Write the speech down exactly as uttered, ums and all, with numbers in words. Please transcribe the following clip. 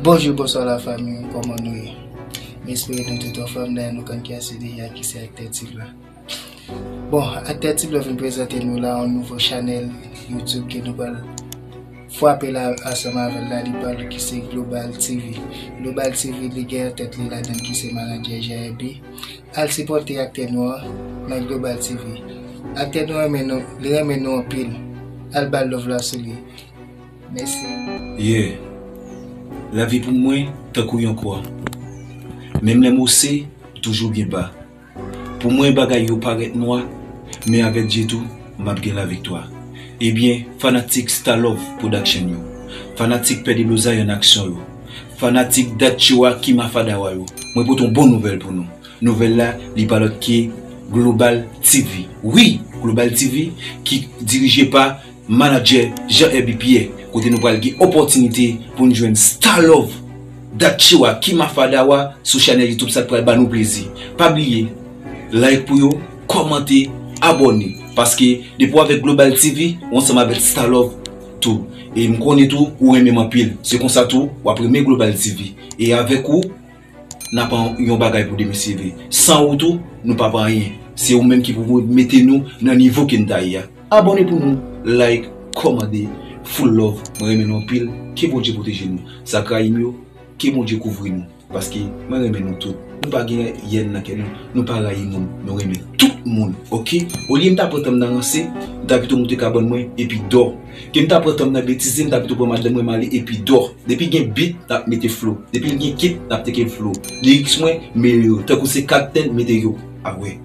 Bonjou, bonswa lafanmi, kòman nou ye? M espere nou tout anfòm, dayè nou konn kiyès se deja ki se Aktè Tiv la. Bon, Aktè Tiv la vin prezante nou la yon nouvo chanèl YouTube ke nou pral frape la ansanm avè l la, li pral ki se Global T V. Global T V, li gen an tèt li ladan ki se manadjè J R B. Al sipòte aktè nou an nan Global T V. Aktè nou renmen nou, li renmen nou anpil. Al ba l love la sou li. Mèsi. Yeah. Lavi pou mwen tankou yon kwa. Menm lè m ose, toujou gen ba. Pou mwen bagay yo parèt nwa, men avèk Dye tou, m ap gen laviktwa. Ebyen, fanatik Star Love Production yo, fanatik Pè de Blozay an aksyon yo, fanatik Datchiwa Kimafadawa yo, mwen pote yon bon nouvèl pou nou. Nouvèl la, li pa lòt ke Global T V. Wi, Global T V ki dirije pa manadjè Jean Herby Pierre, kote nou pral gen opòtinite pou n jwenn Star Love Datchiwa Kimafadawa sou chanèl YouTube sa k pral ba nou plezi. Pa bliye, like pou yo, kòmante, abòne. Paske depi w avèk Global T V, w ansanm avèk Star Love tou. E m konnen tou, ou renmen m anpil. Se konsa tou, w ap renmen Global T V. E avèk ou, n ap yon bagay pou demen seve. San ou tou, nou p ap anyen. Se ou menm ki pou mete nou nan nivo ke n ta ye a. Abòne pou nou, like, kòmande, full love, mwen renmen nou anpil, ke Bondye pwoteje nou. Sa k rayi m yo, ke Bondye kouvri nou, paske mwen renmen nou tout. Nou pa gen yèn nan kè nou, nou pa rayi moun, nou renmen tout moun, oke? Olye m ta pran tan m nan ranse, m ta pito moute kabann mwen epi dò. Ke m ta pran tan m nan betize, m ta pito pran madanm mwen m ale epi dò. Depi gen beat, n ap mete flow. Depi l gen kit, n ap teke flow. Lyrics mwen, mele yo. Tankou se kat tèt, mete yo. Awe.